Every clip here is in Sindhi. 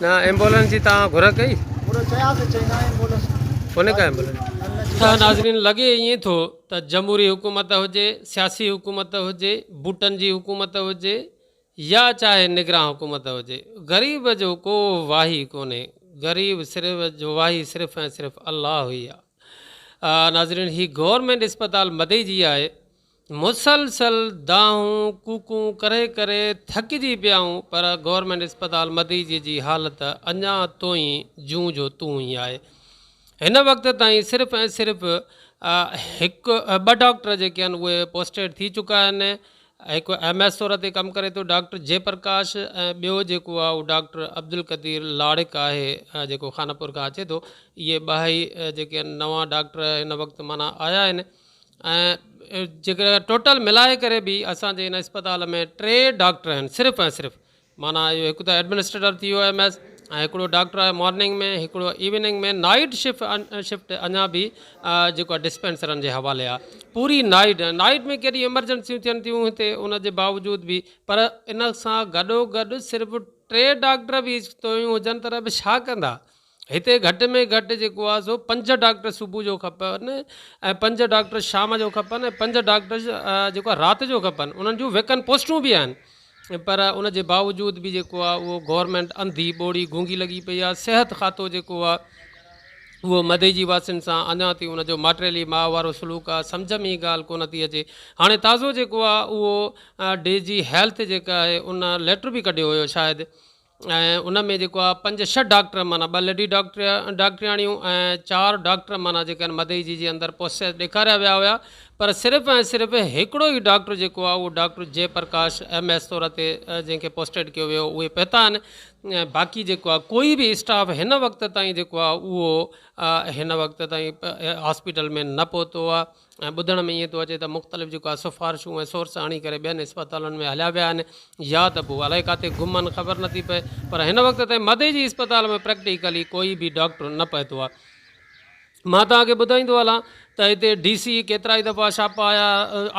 نه ايمبولنس جي توهان گهر ڪئي؟ گهر چياسي چئي نه ايمبولنس ڪونهي ڪا ايمبولنس. ها ناظرين لڳي ائين ٿو ته جمهوري حڪومت هجي، سياسي حڪومت هجي، بوٽن جي حڪومت هجي يا چاهي نگران حڪومت هجي غريب جو ڪو واهي ڪونهي غريب صرف جو واهي صرف ۽ صرف الله ئي آ. ناظرين هي گورنمينٽ اسپتال مدئي جي آهي مسلسل دانهون ڪوڪون ڪري ڪري ٿڪجي پيا آهيون پر گورنمينٽ اسپتال مديجي جي حالت اڃا توئين جون جو تون ئي آهي. هن وقت تائين صرف ۽ صرف هڪ ٻه ڊاڪٽر جيڪي آهن اهي پوسٽيڊ ٿي چڪا آهن هڪ ايم ايس طور تي ڪم ڪري ٿو ڊاڪٽر جي پرڪاش ۽ ٻيو جيڪو آهي اهو ڊاڪٽر عبدالقدير لاڙڪ آهي جيڪو خانپور کان اچي ٿو اهي ٻه ئي جيڪي آهن نوان ڊاڪٽر هن وقت معنيٰ آيا آهن ۽ جيڪڏهن ٽوٽل ملائي ڪري به اسان جي هن اسپتال ۾ ٽي ڊاڪٽر آهن صرف ۽ صرف معنيٰ اهو هڪ ته ايڊمنسٽريٽر ٿي ويو ايم ايس ۽ هڪڙو ڊاڪٽر آهي مارننگ ۾ هڪڙو ايوننگ ۾ نائيٽ شفٽ شفٽ اڃا به جيڪو آهي ڊسپينسرن جي حوالي آهي پوري نائيٽ نائيٽ ۾ ڪيڏي ايمرجنسيون ٿين ٿيون هتي ان جي باوجود به پر ان سان گڏو گڏ صرف ٽي ڊاڪٽر به تويون هجن ته به ڇا ڪندا هتي گهٽ ۾ گهٽ جيڪو آهي سو پنج ڊاڪٽر صبح جو کپن ۽ پنج ڊاڪٽر شام جو کپن ۽ پنج ڊاڪٽر جيڪو آهي رات جو کپن انهن جون ويڪن پوسٽون به آهن پر ان جي باوجود به جيڪو آهي اهو گورنمينٽ انڌي ٻوڙي گونگي لڳي پئي آهي صحت کاتو جيڪو آهي اهو مدئجي واسين سان اڃا تائين ان جو ماٽيلي ماء وارو سلوڪ آهي سمجهه ۾ ئي ڳالهه ڪونه ٿي اچي هاڻي تازو جيڪو آهي اهو ڊي جي هيلٿ جيڪا آهي ان ليٽر به ڪڍيو هيو شايد ۽ ان ۾ جيڪو آهي پنج ڇهه ڊاڪٽر معنيٰ ٻه ليڊي ڊاڪٽر ڊاڪٽرياڻيون ۽ چار ڊاڪٽر معنيٰ جيڪي آهن مدئجي جي اندر پوسٽ ڏيکاريا ويا هيا پر صرف ۽ صرف هڪڙو ئي ڊاڪٽر جيڪو آهي اهو ڊاڪٽر جي پرڪاش ايم ايس طور تي جنهن کي پوسٽيڊ ڪيو ويو اهي پهتا آهن ۽ باقي جيڪو آهي ڪوئي به اسٽاف هن وقت تائين جيڪو آهي اهو هن وقت تائين هاسپيٽل ۾ نه پهتو آهي ۽ ٻڌڻ ۾ ائين ٿو اچي ته مختلف جيڪو آهي سفارشون ۽ سورس آڻي ڪري ٻين اسپتالن ۾ هليا ويا آهن يا ته پوء الائي ڪاٿي گم آهن خبر نٿي پئي پر هن وقت تائين مدئي جي اسپتال ۾ پريڪٽيڪلي ڪوئي به ڊاڪٽر نه پهتو آهي مان توهان کي ٻڌائيندو هلان ته هتي ڊي سي ڪيترائي دفعا ڇاپا آيا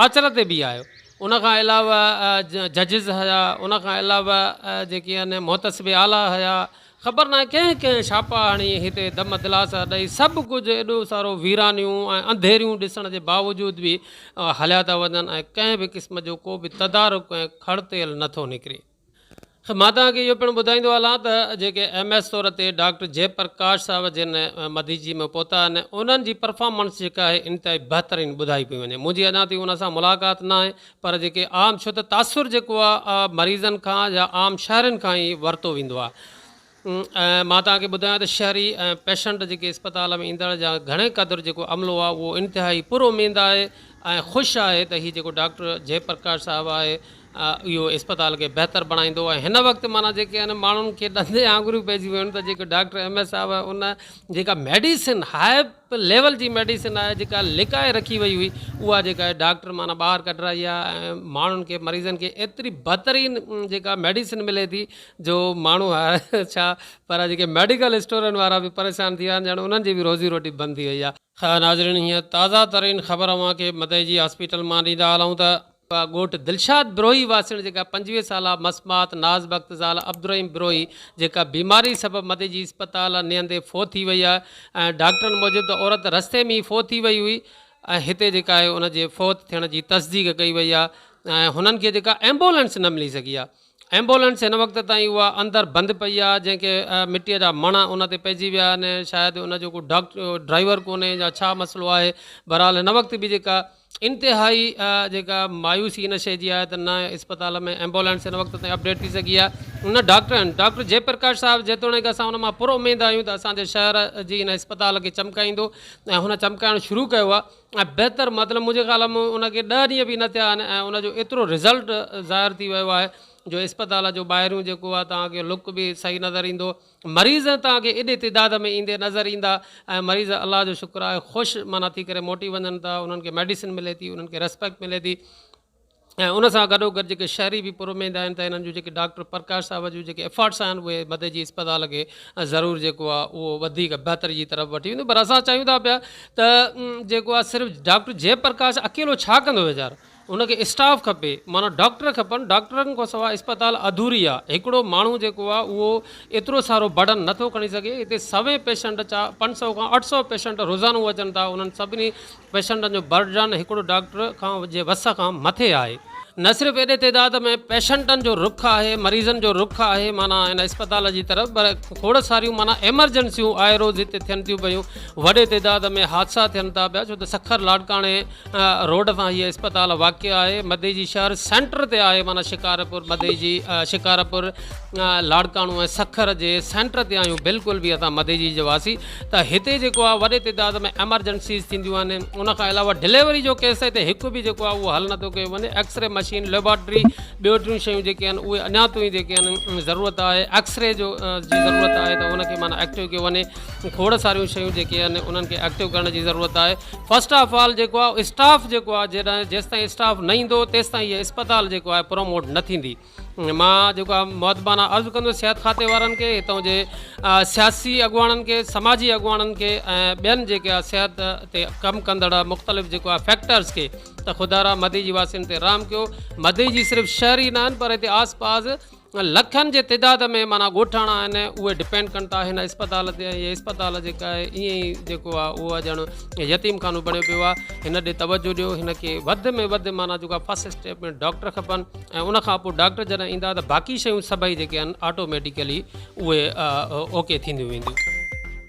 آچر تي به آيو ان کان علاوه ججز هيا ان کان علاوه جيڪي آهن محتسب اعليٰ هيا خبر ناهي ڪنهن ڪنهن ڇاپا هڻي هتي دم دلاسا ڏئي سڀ ڪجهه ايڏو سارو ويرانيون ۽ انڌيريون ڏسڻ جي باوجود به هليا ٿا وڃن ۽ ڪنهن به قسم جو ڪو به تدارڪ ۽ کڙ تيل نه ٿو نڪري. مان توهان کي اهو پڻ ٻڌائيندو هلان ته جيڪي ايم ايس طور تي ڊاڪٽر جي پرڪاش صاحب جن مديجي ۾ پهتا آهن انهن جي پرفارمنس جيڪا آهي انتهائي بهترين ٻڌائي پئي وڃي منهنجي اڃا تائين ان سان ملاقات ناهي پر جيڪي عام ڇو ته تاثر جيڪو آهي مريضن کان يا عام شهرين کان ئي ورتو ويندو آهي ۽ مان توهان کي ٻڌايان ته شهري ۽ پيشنٽ جيڪي اسپتال ۾ ايندڙ يا گهڻي قدر جيڪو عملو آهي اهو انتهائي پر اميد آهي ۽ خوش آهي ته هي جيڪو ڊاڪٽر جي پرڪاش صاحب آهي اهو اسپتال کي بهتر بڻائيندو ۽ هن وقت معنيٰ جيڪي آهن ماڻهن کي ڏندي آڱريون پئجي ويون آهن ته جيڪو ڊاڪٽر ايم ايس صاحب آهي ان جيڪا ميڊيسن هاء ليول جي ميڊيسن آهي جيڪا لڪائي رکي وئي هئي اها جيڪا آهي ڊاڪٽر معنيٰ ٻاهر ڪڍرائي آهي ۽ ماڻهن کي مريضن کي ايتري بهترين جيڪا ميڊيسن ملي ٿي جو ماڻهو ڇا پر جيڪي ميڊيڪل اسٽورن وارا به پريشان ٿي ويا آهن ڄڻ انهن جي به روزي روٽي بند ٿي وئي آهي. ناظرين هيء تازه ترين خبر اوهان کي مدئجي هاسپيٽل مان ڏيندا هلون ته. ڳوٺ دلشاد بروهي واسڻ جيڪا 25 سالا مسمات ناز بخت زال عبدالرحيم بروهي جيڪا بيماري سبب مدئجي اسپتال نيئندي فوت ٿي وئي آهي ۽ ڊاڪٽرن موجب ته عورت رستي ۾ ئي فوت ٿي وئي هئي ۽ هتي جيڪا آهي ان جي فوت ٿيڻ جي تصديق ڪئي وئي آهي ۽ هنن کي جيڪا ايمبولنس نه ملي سگهي آهي ايمبولنس هن وقت تائين اها اندر بند پئي آهي جنهن کي مٽيء جا مڻ ان تي پئجي ويا آهن شايد ان جو ڪو ڊاڪٽر ڊرائيور ڪونهي يا ڇا مسئلو آهي بهرحال هن وقت به جيڪا انتهائي جيڪا مايوسي ان شيء جي آهي ته نه اسپتال ۾ ايمبولنس هن وقت تائين اپڊيٽ ٿي سگهي آهي نه ڊاڪٽر آهن ڊاڪٽر جي پرڪاش صاحب جيتوڻيڪ اسان ان مان پر اميد آهيون ته اسان جي شهر جي ان اسپتال کي چمڪائيندو ۽ هن چمڪائڻ شروع ڪيو آهي ۽ بهتر مطلب منهنجي خيال ۾ ان کي ڏهه ڏينهن به نه ٿيا آهن ۽ ان جو ايترو رزلٽ ظاهر ٿي ويو آهي جو اسپتال جو ٻاهريون جيڪو آهي توهان کي لڪ به صحيح نظر ايندو مريض توهان کي ايڏي تعداد ۾ ايندي نظر ايندا ۽ مريض الله جو شڪر آهي خوش معنيٰ ٿي ڪري موٽي وڃن ٿا انهن کي ميڊيسن ملي ٿي انهن کي ريسپيڪٽ ملي ٿي ۽ ان سان گڏو گڏ جيڪي شهري به پر اميد آهن ته انهن جون جيڪي ڊاڪٽر پرڪاش صاحب جون جيڪي افرٽس آهن اهي مدئجي جي اسپتال کي ضرور جيڪو آهي اهو وڌيڪ بهتري جي طرف وٺي ويندو پر اسان چاهيون ٿا پيا ته جيڪو آهي صرف ڊاڪٽر جي پرڪاش اڪيلو ڇا ڪندو ويچارو. ان کي اسٽاف کپي معنيٰ ڊاڪٽر کپن ڊاڪٽرن کان سواء اسپتال اڌوري آ هڪڙو ماڻهو جيڪو آ اهو ايترو سارو برڊن نٿو کڻي سگهي هتي سوين پيشنٽ چا 500 کان 800 پيشنٽ روزانو اچن ٿا انهن سڀني پيشنٽن جو برڊن هڪڙو ڊاڪٽر کان جي وس کان مٿي آهي. نه صرف ايڏي تعداد ۾ پيشنٽن جو رخ آهي مريضن جو رخ آهي معنيٰ هن اسپتال جي طرف پر کوڙ ساريون معنيٰ ايمرجنسيون آئي روز هتي ٿين ٿيون پيون وڏي تعداد ۾ حادثا ٿين ٿا پيا ڇو ته سکر لاڙڪاڻي روڊ تان هيء اسپتال واقع آهي. مديجي شهر سينٽر تي آهي معنيٰ شڪارپور مديجي شڪارپور لاڙڪاڻو ۽ سکر جي سينٽر تي آهيون بلڪل به اسان مديجي جا واسي ته هتي جيڪو آهي وڏي تعداد ۾ ايمرجنسيز ٿينديون آهن ان کان علاوه ڊليوري جو ڪيس هتي هڪ به جيڪو آهي اهو حل نٿو ڪيو وڃي ايڪسري مشين ليبارٽري ٻيو ٽيون شيون جيڪي آهن اهي اڃا تائين جيڪي آهن ضرورت آهي ايڪسري جو جي ضرورت آهي ته ان کي معنيٰ ايڪٽو ڪيو وڃي کوڙ ساريون شيون جيڪي آهن انهن کي ايڪٽو ڪرڻ جي ضرورت آهي فرسٽ آف آل جيڪو آهي اسٽاف جيڪو آهي جڏهن جيستائين اسٽاف نه ايندو تيستائين هي اسپتال جيڪو آهي پروموٽ نه ٿيندي مان جيڪو آهي مؤدبانه عرض ڪندس صحت کاتي وارن کي هتان جي سياسي اڳواڻن کي سماجي اڳواڻن کي ۽ ٻين جيڪي آهي صحت تي ڪم ڪندڙ مختلف جيڪو آهي فيڪٽرز کي ته خدارا مديجي واسين تي رحم ڪيو مديجي صرف شهر ئي نه آهن پر هتي آس پاس لکن جي تعداد ۾ معنيٰ ڳوٺاڻا آهن اهي ڊپينڊ ڪن ٿا هن اسپتال تي ۽ هي اسپتال جيڪا آهي ائين ئي جيڪو آهي اهو ڄڻ يتيم خانو بڻيو پيو آهي هن ڏي توجه ڏيو هن کي وڌ ۾ وڌ معنيٰ جيڪو آهي فرسٽ اسٽيپ ۾ ڊاڪٽر کپن ۽ ان کان پوء ڊاڪٽر جڏهن ايندا ته باقي شيون سڀئي جيڪي آهن آٽوميٽيڪلي اهي اوڪي ٿينديون وينديون.